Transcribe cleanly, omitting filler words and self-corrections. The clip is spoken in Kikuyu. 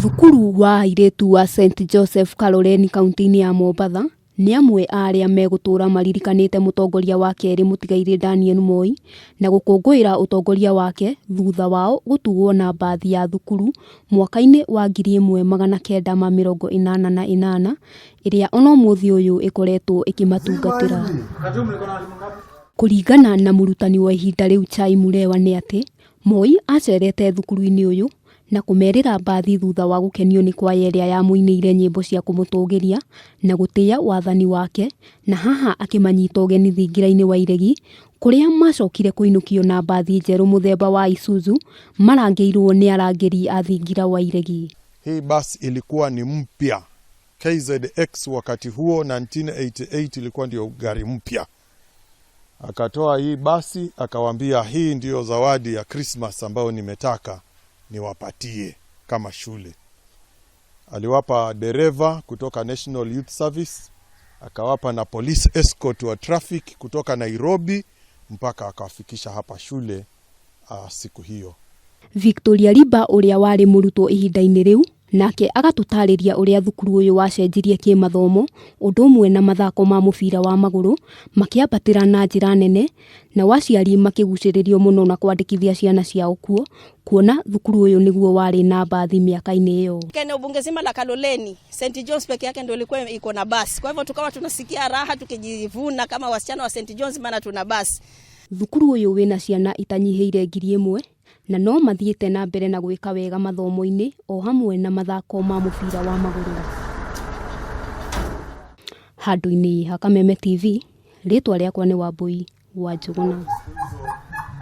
Thukuru wa airĩtu wa St Joseph Kaloleni kaunti-inĩ ya Mombatha nĩ amwe a arĩa megũtũra maririkanĩte mũtongoria wa kerĩ mũtigairĩ Daniel Moi na gũkũngũĩra ũtongoria wake thutha wao gũtugwo na mbathi ya thukuru mwaka-inĩ wa 1988 ĩrĩa ona ũmũthĩ ũyũ ĩkoretwo ĩkĩmatungatĩra. Kũringana na mũrutani wa ihinda rĩu Chai Murewa nĩ atĩ Moi acerete thukuru-inĩ ũyũ na kũmerĩra mbathi thutha wa gũkenio nĩ kwaya ĩrĩa yamũinĩire nyĩmbo cia kũmũtũgĩria na gũtĩĩa wathani wake na haha akĩmanyita ũgeni thingira-inĩ wa iregi kũrĩa macokire kũinũkio na mbathi njerũ mũthemba wa Isuzu marangĩirwo nĩ arangĩri a thingira wa iregi. Hii basi ilikuwa ni mpya KZX wakati huo 1988 ilikuwa ndio gari mpya. Akatoa hii basi akawaambia, hii ndiyo zawadi ya Christmas ambayo nimetaka niwapatie kama shule. Aliwapa dereva kutoka National Youth Service, akawapa na police escort wa traffic kutoka Nairobi mpaka akawafikisha hapa shule siku hiyo. Victoria Riba ũrĩa warĩ mũrutwo ihinda-inĩ rĩu nake agatũtarĩria ũrĩa thukuru ũyũ wacenjirie kĩmathomo ũndũ ũmwe na mathako ma mũbira wa magũrũ makĩambatĩra na njĩra nene nao aciari makĩgucĩrĩrio mũno na kwandĩkithia ciana ciao kuo kuona thukuru ũyũ nĩguo warĩ na mbathi mĩaka-inĩ ĩyo. Eneo bunge zima la Kaloleni, St John's peke yake ndio ilikuwa iko na basi. Kwa hivyo tukawa tunasikia raha tukijivuna kama wasichana wa St John's, maana tuna basi. Thukuru ũyũ wĩna ciana itanyihĩire 1000 na no mathiĩte na mbere na gwĩka wega mathomo-inĩ o hamwe na mathako ma mũbira wa magũrũ. Handũ-inĩ ha Kameme TV, rĩtwa rĩakwa nĩ Wambui wa Njũgũna.